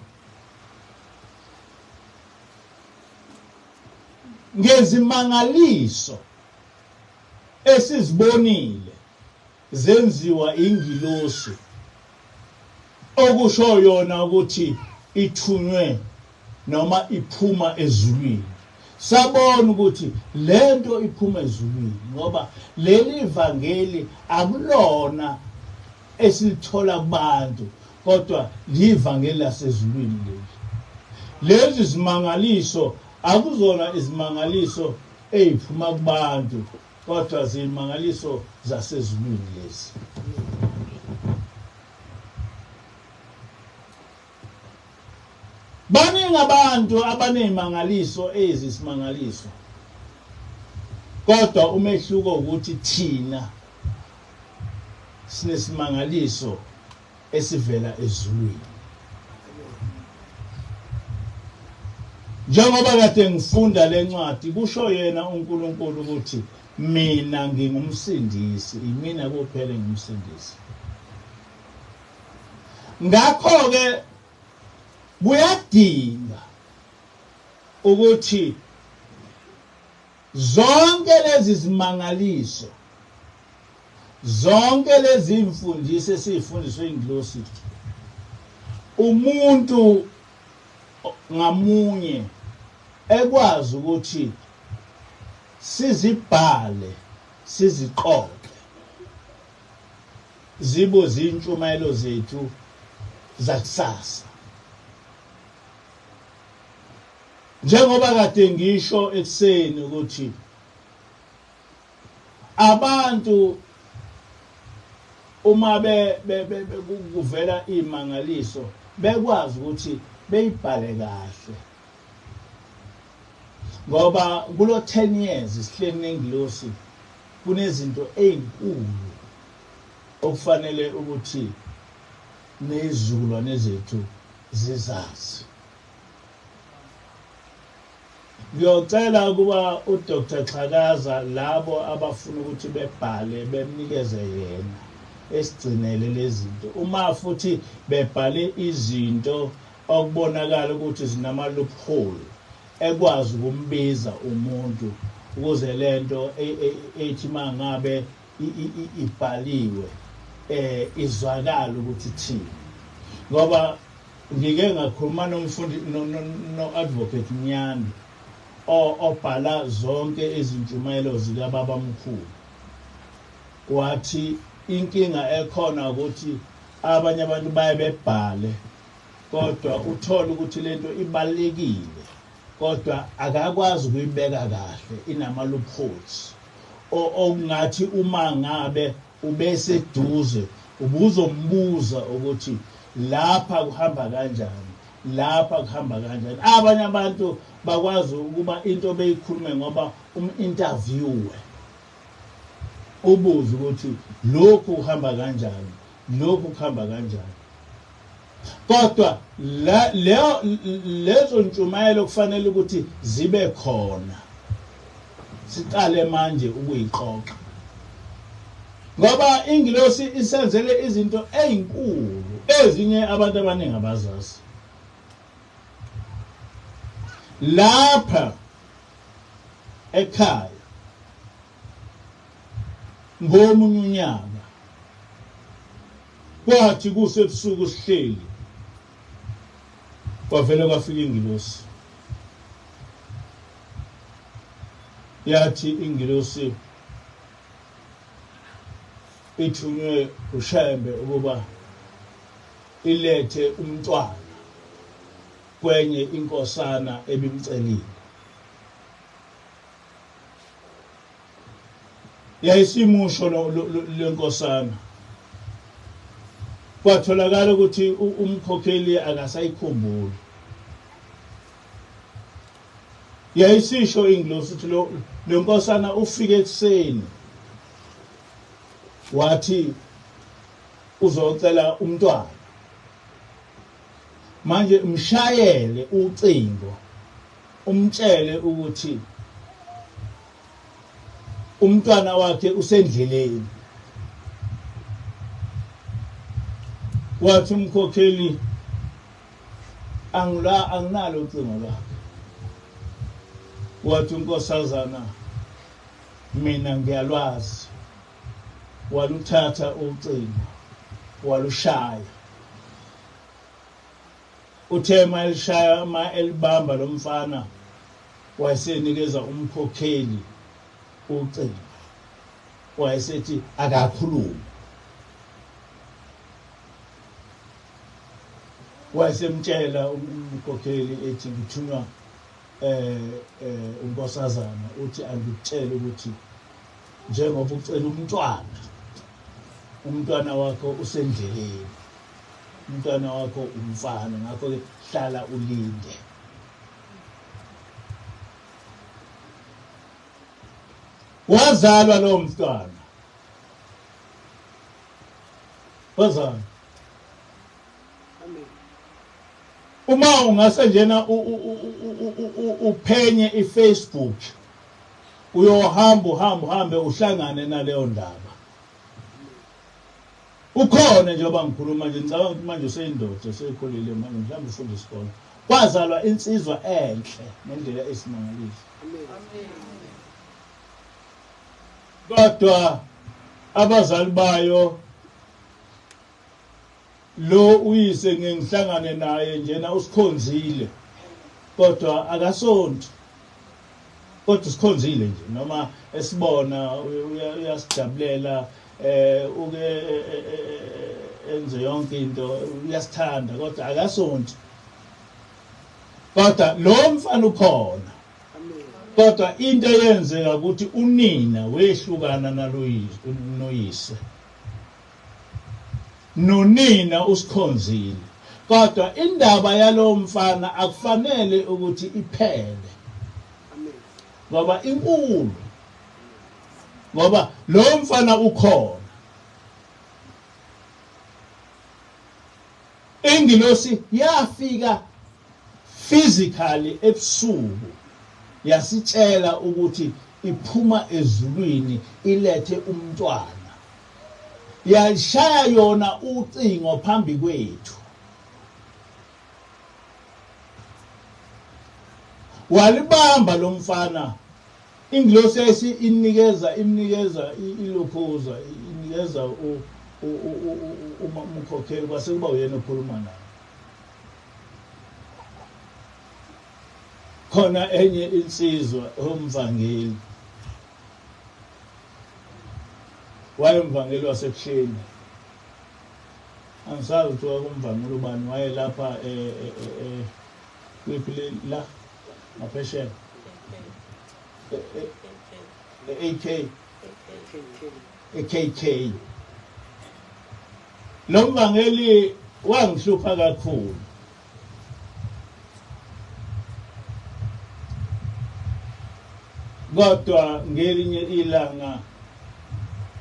ngezimangaliso esizibonile zenziwa ingilosi, okusho yona ukuthi ithunywe noma iphuma ezulwini. Sabona ukuthi lento iphuma ezulwini, ngoba leli vangeli akulona esilithola kubantu, kodwa livangeli lasezulwini leli. Lezi zimangaliso akuzona izimangaliso eziphuma kubantu, kodwa zimangaliso zasezulwini lezi. Baningi abantu abanezimangaliso ezisimangaliso, kodwa umehluko ukuthi thina sinesimangaliso esivela ezulwini. Njengoba kade ngifunda lencwadi, kusho yena uNkulunkulu ukuthi mina ngingumsindisi, imina kuphela ngumsindisi. Ngakho ke kuyadinga ukuthi zonke lezi zimangaliso, zonke lezi imfundiso esifundiswe ingilosi, umuntu ngamunye ekwazi ukuthi sizibhale, siziqoqe, zibo zintshumayelo zethu zakusasa. Njengoba kade ngisho ekuseni ukuthi abantu uma kuvela imangaliso bekwazi ukuthi beyibhale kahle, ngoba kulo 10 years sihleli nengilosi kunezinto ezinkulu okufanele ukuthi nezizukulwane zethu zizazi. Ngiyocela ukuba uDr Xhakaza labo abafuna ukuthi bebhale bemnikeze yena esigcinele lezinto. Uma futhi bebhale izinto okubonakala ukuthi zinama loophole, ekwazi ukumbiza umuntu ukuze lento ethi mangabe ibhaliwe izwakala ukuthi ithini. Ngoba ngike ngakhuluma nomfundi no-advocate Mnyandi obhala zonke izintshumayelo zikababa mkhulu, wathi inkinga ekhona ukuthi abanye abantu baye bebhale kodwa uthola ukuthi lento ibalekile, kodwa akakwazi ukuyibeka kahle, inama loopholes okungathi uma ngabe ubeseduze ubuzombuza ukuthi lapha kuhamba kanjani, lapha kuhamba kanjani. Abanye abantu bakwazi ukuba into beyikhulume ngoba um-interviewe ubuze ukuthi lokhu kuhamba kanjani, lokhu kuhamba kanjani. Kodwa lezo ntshumayelo kufanele ukuthi zibe khona, siqale manje ukuyiqoqa, ngoba ingilosi isenzele izinto ezinkulu ezinye abantu abaningi abazazi. Lapha ekhaya ngomunye unyaka kwathi kusebusuku sihleli, kwavele kwafika ingilosi. Yathi ingilosi ithunywe uShembe ukuba ilethe umntwana kwenye inkosana ebimcelile. Yayisimusho lenkosana. Kwatholakala ukuthi umkhokheli akasayikhumbuli. Yayisisho ingilosi ukuthi lo nkosana ufike ekuseni wathi uzocela umntwana. Manje mshayele ucingo umtshele ukuthi umntwana wakhe usendleleni. Wathi umkhokheli anginalo ucingo lwakhe. Wathi unkosazana mina ngiyalwazi. Waluthatha ucingo walushaya. Uthe ma elishaya ma elibamba lo mfana wayesenikeza umkhokheli ucingo, wayesethi akakhulume. Wayesemtshela umkhokheli ethi ngithunywa unkosazana uthi angikutshele ukuthi njengoba ucela umntwana, umntwana wakho usendleleni, umntwana wakho umfana, ngakho-ke hlala ulinde. Wazalwa lowo mntwana, wazalwa. Uma ungase njena uphenye iFacebook, uyohamba uhambe uhambe uhlangane naleyo ndaba. Ukhona njengoba ngikhuluma nje, ngicabanga ukuthi manje useyindoda, usekhulile manje, mhlawumbe ufunda isikole. Kwazalwa insizwa enhle ngendlela esimangaliso. Kodwa abazali bayo, lo uyise ngihlangane naye njena usikhonzile, kodwa akasonti, kodwa usikhonzile nje, noma esibona uyasijabulela, uke enze yonke into, uyasithanda, kodwa akasonti. Kodwa lo mfana ukhona. Kodwa into eyenzeka ukuthi unina wehlukana naloyise, nonina usikhonzile, kodwa indaba yalo mfana akufanele ukuthi iphele, ngoba inkulu, ngoba lo mfana ukhona. Ingilosi yafika physically ebusuku yasitshela ukuthi iphuma ezulwini ilethe umntwana, yashaya yona ucingo phambi kwethu. Walibamba lo mfana, ingilosi yayisi inikeza imnikeza ilokhuza inikeza umkhokheli, kwase kuba uyena okhuluma naye. Khona enye insizwa umvangeli, wayemvangeli wasebuhleni, angisazi ukuthi wakumvangeli ubani, wayelapha kwiphi la ngaphesheya AK AKK. Lo mvangeli wangihlupha kakhulu. Kodwa ngelinye ilanga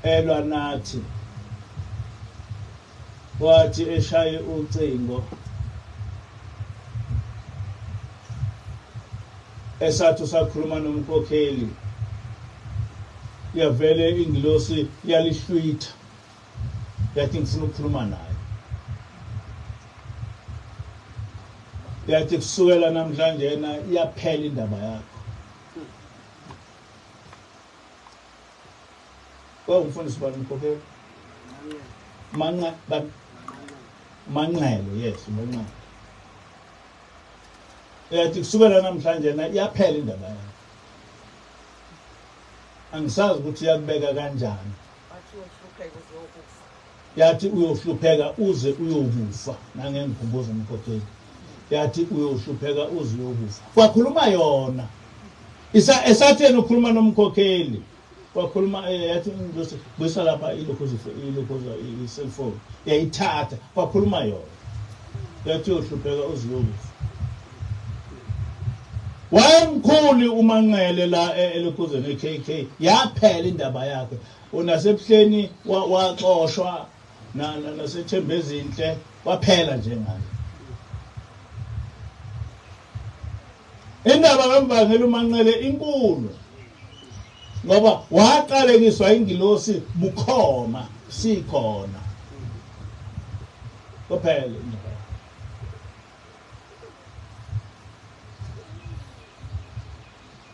elwa nathi, wathi eshaye ucingo esathi usakhuluma nomkhokheli, yavele ingilosi yalihlwitha, yathi ngifuna ukukhuluma naye. Yathi kusukela namhlanje na iyaphela indaba yakho. Kwangumfundisi bani umkhokheli? Manqele, yes, Manqele. Yathi kusukela namhlanje na iyaphela indaba yakho. Angisazi ukuthi iyakubeka kanjani. Yathi uyohlupheka uze uyokufa, nangengikhumbuza umkhokheli. Yathi uyohlupheka uze uyokufa. Kwakhuluma yona. Esatheni ukhuluma nomkhokheli. Kwakhuluma yathi ingilosi buyisa lapha ilokhuza i-cellphone, yayithatha kwakhuluma yona, yathi uyohlupheka uziyokufa. Wayemkhulu uManqele la elokhuzeni eKK, yaphela indaba yakhe. Unasebuhleni waxoshwa naseThembezinhle kwaphela nje ngaye. Indaba kaMvangeli uManqele inkulu ngoba waqalekiswa ingilosi bukhoma sikhona, kuphela indaba.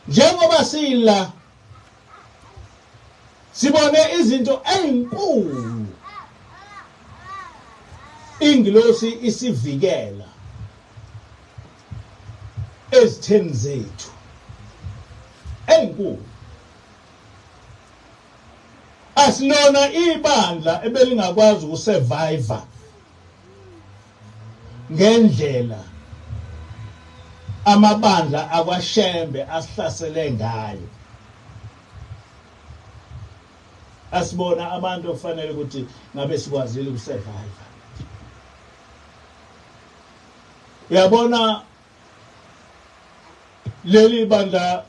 Njengoba sila sibone izinto ezinkulu, ingilosi isivikela ezitheni zethu ezinkulu. Asilona ibandla ebelingakwazi ukusurvive ngendlela amabandla akwaShembe asihlasele ngayo. Asibona abantu okufanele ukuthi ngabe sikwazile ukusurvive. Uyabona leli bandla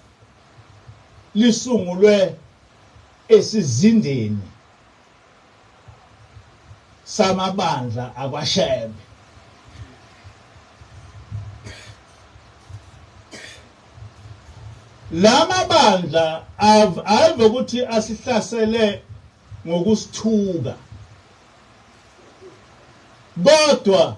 lisungulwe esizindeni samabandla akwaShembe. Lamabandla ave ukuthi asihlasele ngokusithuka, kodwa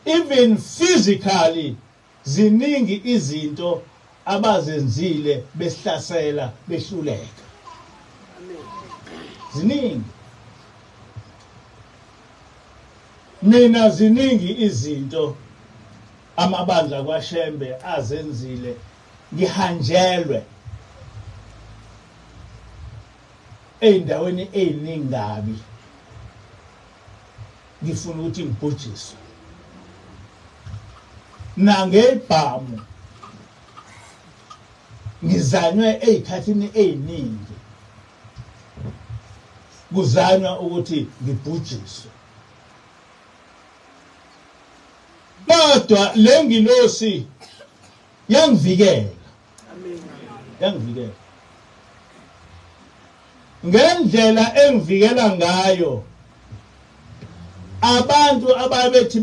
even physically ziningi izinto abazenzile besihlasela behluleka. Ziningi. Mina ziningi izinto amabandla kwaShembe azenzile, ngihanjelwe ey'ndaweni ey'ningi kabi, ngifuna ukuthi ngibhujiswe nangebhamu, ngizanywe ey'khathini ey'ningi kuzanywa ukuthi ngibhujiswe. Kodwa le ngilosi yangivikela. Amen. Yangivikela ngendlela engivikela ngayo. Abantu ababethi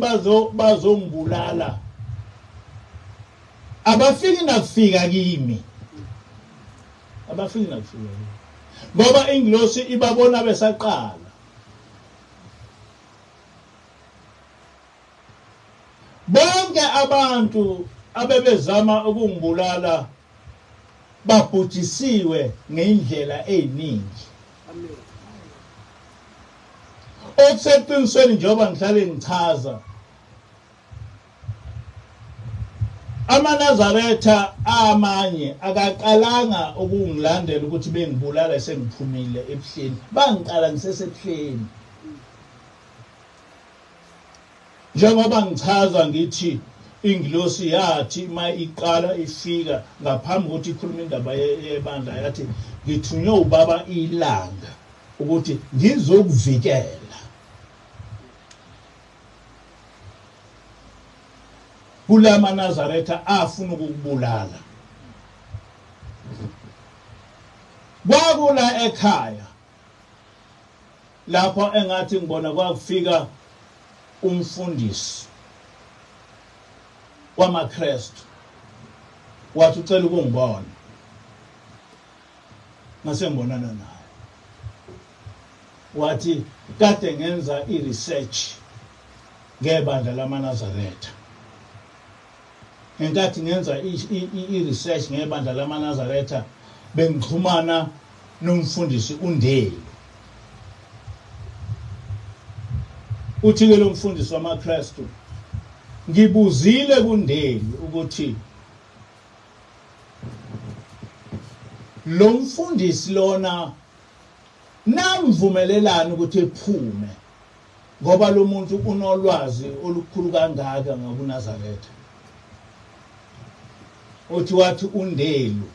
bazongibulala abafiki nakufika kimi, abafiki nakufika kimi, ngoba ingilosi ibabona besaqala. Bonke abantu abebezama ukungibulala babhujisiwe ngendlela eziningi. Amen. Okuseqinisweni njengoba ngihlale ngichaza, amaNazaretha amanye akaqalanga ukungilandela ukuthi bengibulala sengiphumile ebuhleni, bangiqala ngisesebuhleni. Njengoba ngichaza ngithi ingilosi yathi uma iqala ifika ngaphambi kokuthi ikhulume indaba yebandla yathi ngithunywe ubaba ilanga ukuthi ngizokuvikela kulama Nazaretha afuna ukukubulala. Kwakula ekhaya lapho engathi ngibona kwakufika umfundisi wamaKristu, wathi ucela ukungibona. Ngase ngibonana naye, wathi kade ngenza i-research ngebandla lamaNazaretha. Ngenkathi ngenza i-research ngebandla lamaNazaretha bengixhumana nomfundisi uNdelu. Uthi-ke lo mfundisi wamaKristu, ngibuzile kuNdelu ukuthi lo mfundisi lona namvumelelani ukuthi ephume, ngoba lo muntu unolwazi olukhulu kangaka ngobuNazaretha. Uthi wathi uNdelu,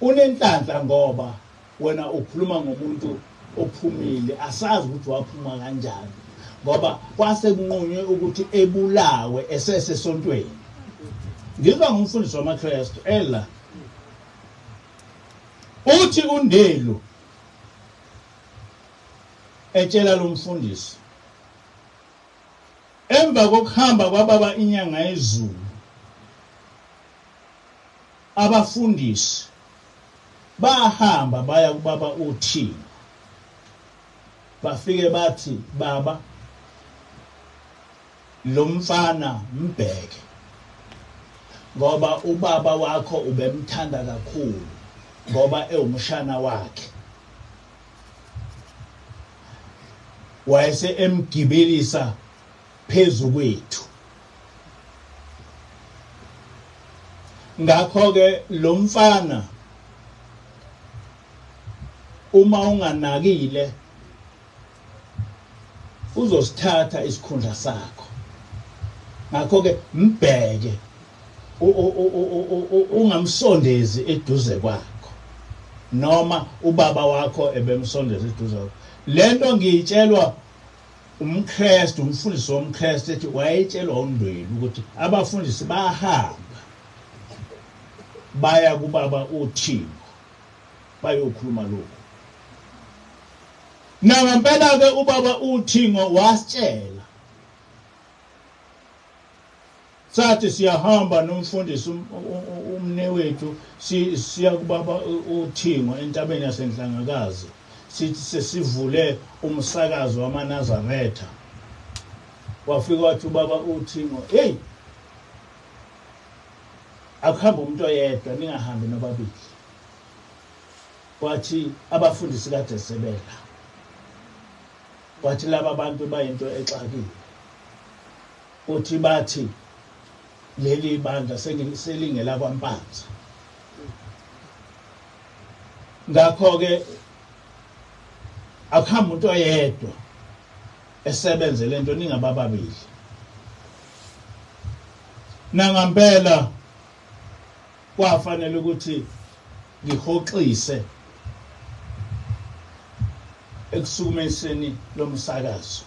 Unenhlanhla ngoba wena ukhuluma ngomuntu ophumile, asazi ukuthi waphuma kanjani, ngoba kwase kunqunywe ukuthi ebulawe esesesontweni. Ngizwa ngumfundisi wamaKristu ela uthi uNdelu etshela lo mfundisi emva kokuhamba kwababa inyanga yezulu, abafundisi bahamba baya kubaba uThingo, bafike bathi, baba lo mfana mbheke ngoba ubaba wakho ubemthanda kakhulu ngoba ewumshana wakhe, wayese emgibelisa phezu kwethu. Ngakho-ke lo mfana uma unganakile uzosithatha isikhundla sakho, ngakho-ke mbheke, ungamsondezi eduze kwakho, noma ubaba wakho ebemsondeza eduze kwakho. Lento ngiyitshelwa umKristu, umfundisi womKristu, ethi wayetshelwa uNdweli ukuthi abafundisi bahamba baya kubaba uThingo bayokhuluma lokho. Nangempela-ke ubaba uThingo wasitshela, sathi siyahamba nomfundisi umnewethu siya kubaba uThingo entabeni yaseNhlangakazi, sithi sesivule umsakazo wamaNazaretha. Wafika wathi ubaba uThingo, hey, akuhamba umuntu oyedwa, ningahambi nobabili. Wathi abafundisi kade sebela, wathi laba bantu bayinto exakile, uthi bathi leli bandla selingela kwaMpanza. Ngakho-ke akuhamba umuntu oyedwa esebenze lento, ningabababili. Nangampela kwafanele ukuthi ngihoxise ekusukumeseni lomsakazo,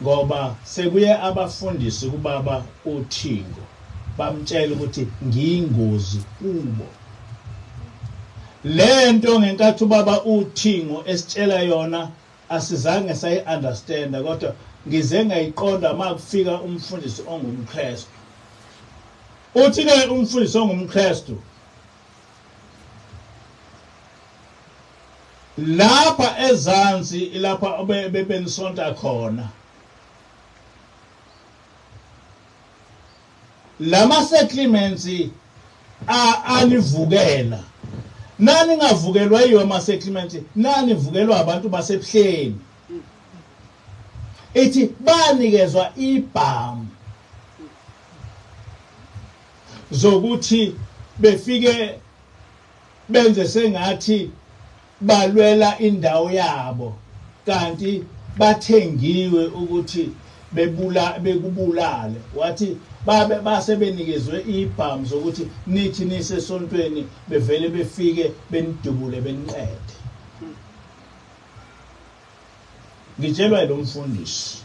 ngoba sekuye abafundisi kubaba uThingo bamtshela ukuthi ngiyingozi kubo. Lento ngenkathi ubaba uThingo esitshela yona asizange sayi-understanda, kodwa ngize ngayiqonda uma kufika umfundisi ongumKristu. Uthi-ke umfundisi ongumKristu, lapha ezansi lapha bebenisonta khona, lama settlements anivukela, nani ngavukelwa yiyo ama settlements, nani vukelwa abantu basebuhleni. Ithi banikezwa ibhamu zokuthi befike benze sengathi balwela indawo yabo, kanti bathengiwe ukuthi bekubulale. Wathi babe base benikezwe ibhamu zokuthi nithi nisesontweni bevele befike benidubule beniqede. Ngitshelwa lo mfundisi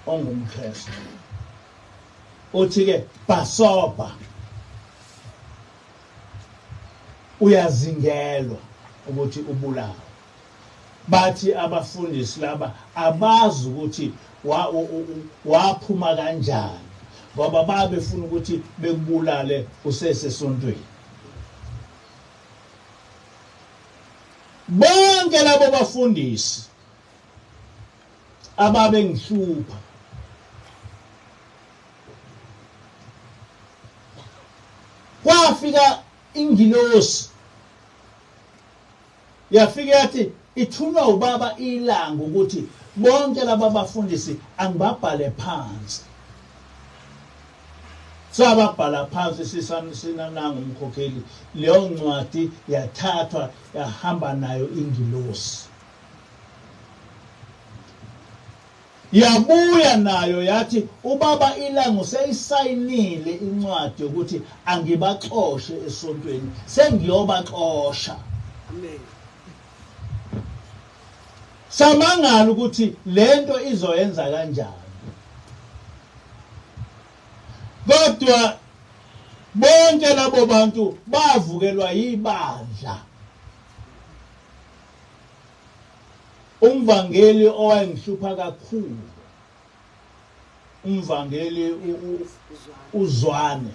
ongumKristu, uthi ke basoba uyazingelwa ukuthi ubulawe. Bathi abafundisi laba abazi ukuthi waphuma kanjani, ngoba babefuna ukuthi bekubulale usesesontweni. Bonke labo bafundisi ababengihlupha kwafika ingilosi yafika yathi ithunywa ubaba ilanga ukuthi bonke laba bafundisi angibabhale phansi. Sababhala phansi sinananga umkhokheli. Leyo ncwadi yathathwa yahamba nayo ingilosi. Yabuya nayo yathi ubaba iLanga useyisayinile incwadi yokuthi angibaxoshe esontweni, sengiyobaxosha. Amen. Samangala ukuthi lento izoyenza kanjani. Kodwa bonke labo bantu bavukelwa yibandla. Umvangeli owayengihlupha kakhulu, umvangeli uZwane,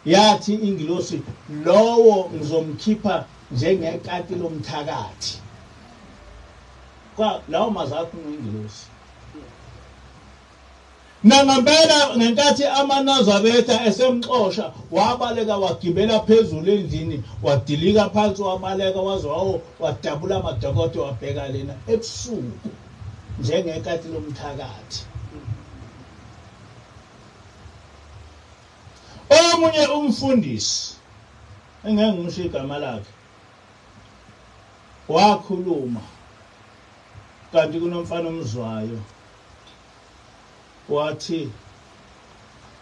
yathi ingilosi lowo ngizomkhipha njengekati lomthakathi. Kwa lawo mazwi akhulunywa ingilosi. Nangempela ngenkathi amaNazaretha esemxosha, wabaleka wagibela phezulu endlini, wadilika phansi, wabaleka waze wadabula amadokodo, wabheka lena ebusuku njengekati lomthakathi. Omunye umfundisi engeke ngisho igama lakhe wakhuluma, kanti kunomfana omzwayo, wathi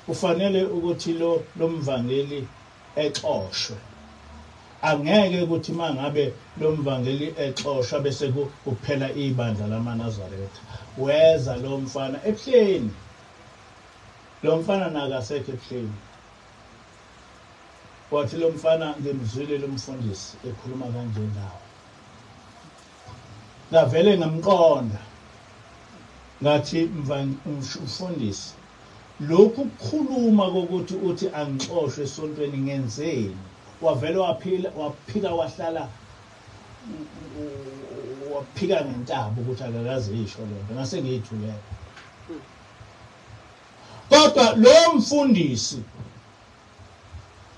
kufanele ukuthi lo lomvangeli exoshwe. Angeke ukuthi mangabe lomvangeli exoshwa bese kuphela ibandla lamaNazaretha. Weza lo mfana ebuhleni, lo mfana nakasekho ebuhleni. Wathi lo mfana ngimzwile lo mfundisi ekhuluma kanje nawe, ngavele ngamqonda, ngathi mfundisi, lokhu kukhuluma kokuthi uthi angixoshwe esontweni ngenzeni? Wavele waphila waphika, wahlala waphika ngentaba ukuthi akakaze isho lento, ngase ngiyithulela. Kodwa lo mfundisi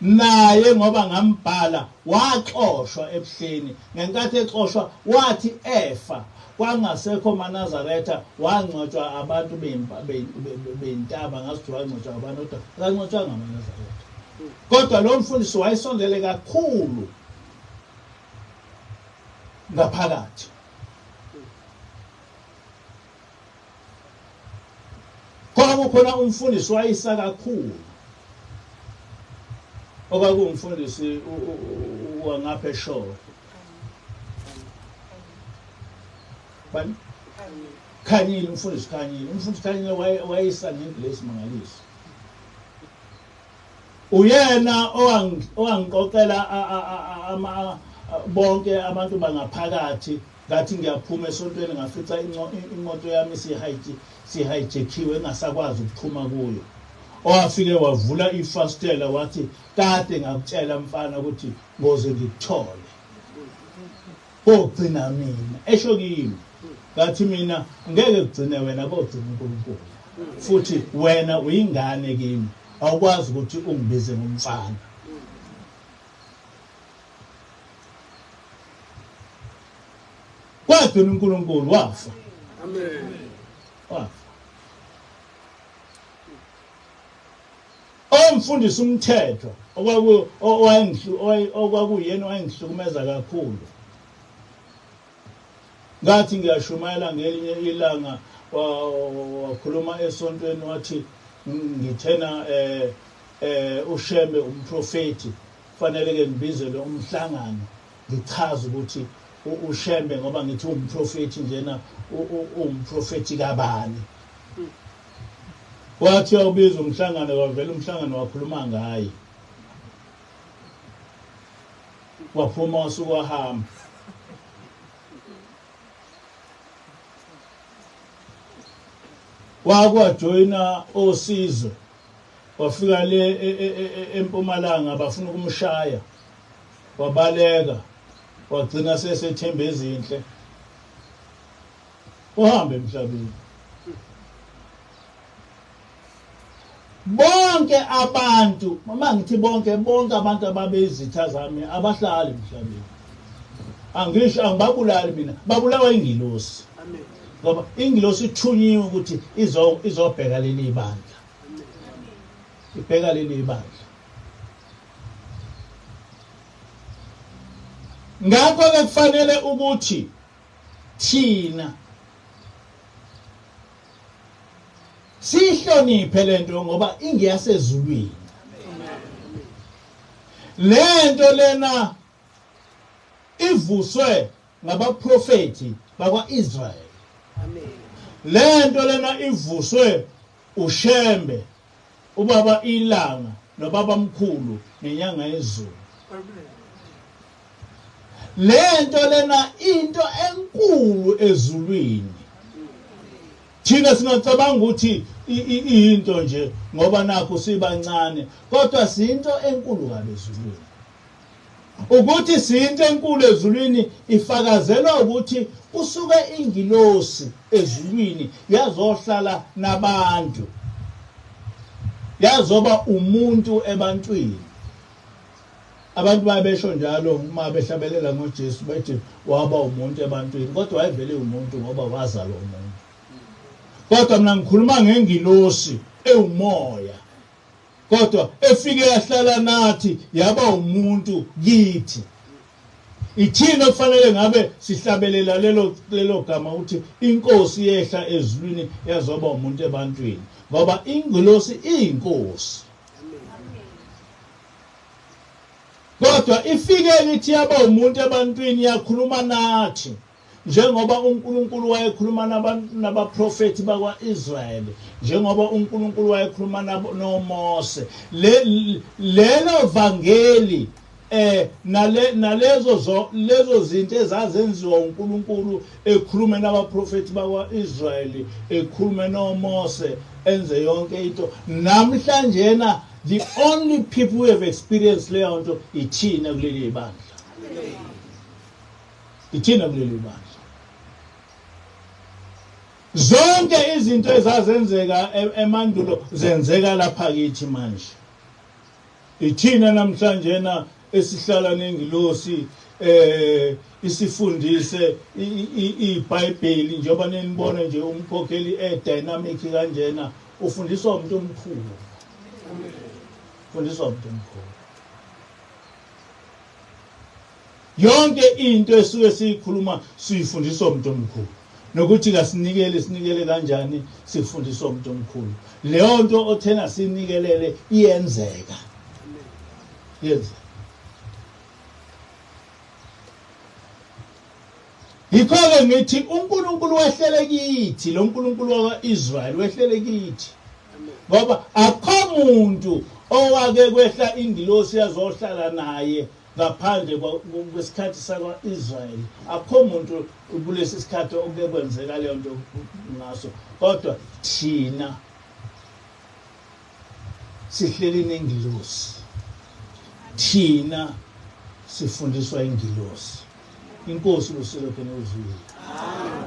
naye ngoba ngambhala waxoshwa ebuhleni. Ngenkathi exoshwa wathi efa kwangasekho maNazaretha, wangcwatshwa abantu bentaba, ngathi wangcwatshwa abantu kodwa akangcwatshwanga amaNazaretha. Kodwa lo mfundisi wayesondele kakhulu ngaphakathi. Kwakukhona umfundisi wayisa kakhulu, okwakuwumfundisi wangapha eShowe, bani Khanyile, umfundisi Khanyile. Umfundisi Khanyile wayisa ngendlela esimangaliso. Uyena owangiqoqela bonke abantu bangaphakathi. Ngathi ngiyaphuma esontweni ngafica imoto yami sihijackiwe, engasakwazi ukuphuma kuyo. Owafike wavula ifastela wathi, kade ngakutshela mfana ukuthi ngoze ngikuthole, kogcina mina. Esho kimi, ngathi mina ngeke kugcine wena, kogcina uNkulunkulu, futhi wena uyingane kimi, awukwazi ukuthi ungibize ngomfana. Kwagcina uNkulunkulu, wafa. Amen. Wafa. Omfundisi umthetho okwakuyena owayengihlukumeza kakhulu. Ngathi ngiyashumayela ngelinye ilanga, wakhuluma esontweni wathi ngithena uShembe umprofeti, kufanele ke ngibizelwe umhlangano ngichaze ukuthi uShembe, ngoba ngithi umprofeti njena, umprofeti kabani. Wathi ubiza umhlangano, wavela umhlangano wakhuluma ngaye, waphuma wasuka wahamba. Wakwajoyina oSizwe, wafika le eMpumalanga, bafuna ukumshaya, wabaleka, wagcina sesethemba ezinhle, uhambe emhlabeni. Bonke abantu, uma ngithi bonke, bonke abantu ababeyizitha zami abahlali emhlabeni. Angisho angibabulali mina, babulawa ingilosi. Amen. Ngoba ingilosi ithunyiwe ukuthi izobheka leli bandla. Ibheka leli bandla. Ngakho ke kufanele ukuthi thina Sihloniphe lento ngoba ingiyasezulwini. Lento lena ivuswe ngabaprofeti bakwa-Israel. Amen. Lento lena ivuswe uShembe, ubaba iLanga nobaba mkhulu nenyanga yezulu. Amen. Lento lena into enkulu ezulwini. Thina singacabanga ukuthi into nje ngoba nakho sibancane, kodwa sinto enkulu kabi ezulwini. Ukuthi sinto enkulu ezulwini ifakazelwa ukuthi kusuke ingilosi ezulwini yazohlala nabantu, yazoba umuntu ebantwini. Abantu babesho njalo uma behlabelela ngoJesu bethi waba umuntu ebantwini, kodwa wayevele umuntu ngoba wazalwa umuntu. Kodwa mina ngikhuluma ngengilosi ewumoya, kodwa efike yahlala nathi yaba umuntu kithi. Ithina kufanele ngabe sihlabelela lelo gama ukuthi inkosi yehla ezulwini yazoba umuntu ebantwini, ngoba ingilosi iyinkosi. Kodwa ifike ithi yaba umuntu ebantwini yakhuluma nathi, njengoba uNkulunkulu wayekhuluma nabaprofeti bakwa-Israyeli, njengoba uNkulunkulu wayekhuluma noMose. Lelo vangeli nalezo lezo zinto ezazenziwa uNkulunkulu ekhulume nabaprofeti bakwa-Israyeli, ekhulume noMose, enze yonke into. Namhlanje na the only people who have experienced leyo nto ithina kuleli bandla. Ithina kuleli bandla. Zonke izinto ezazenzeka emandulo zenzeka lapha kithi manje. Ithina namhlanje na esihlala nengilosi isifundise iBhayibheli, njengoba nenibona nje umkhokheli e-dynamic kanjena ufundiswa umuntu omkhulu. Ufundiswa umuntu omkhulu. Yonke into esuke siyikhuluma siyifundiswa umuntu omkhulu. Nokuthi kasinikele sinikele kanjani sifundiswa umuntu omkhulu. Leyo nto othena sinikelele iyenzeka. Yenzeka. Yikho-ke ngithi uNkulunkulu wehlele kithi, lo Nkulunkulu wakwa-Israyeli wehlele kithi. Ngoba akho muntu owake kwehla ingilosi yazohlala naye ngaphandle kwesikhathi sakwa-Israyeli. Akho muntu kulesi sikhathi okuke kwenzeka leyo nto ngaso. Kodwa thina sihleli nengilosi. Thina sifundiswa ingilosi. Inkosi uselokhu nozwile. Amen.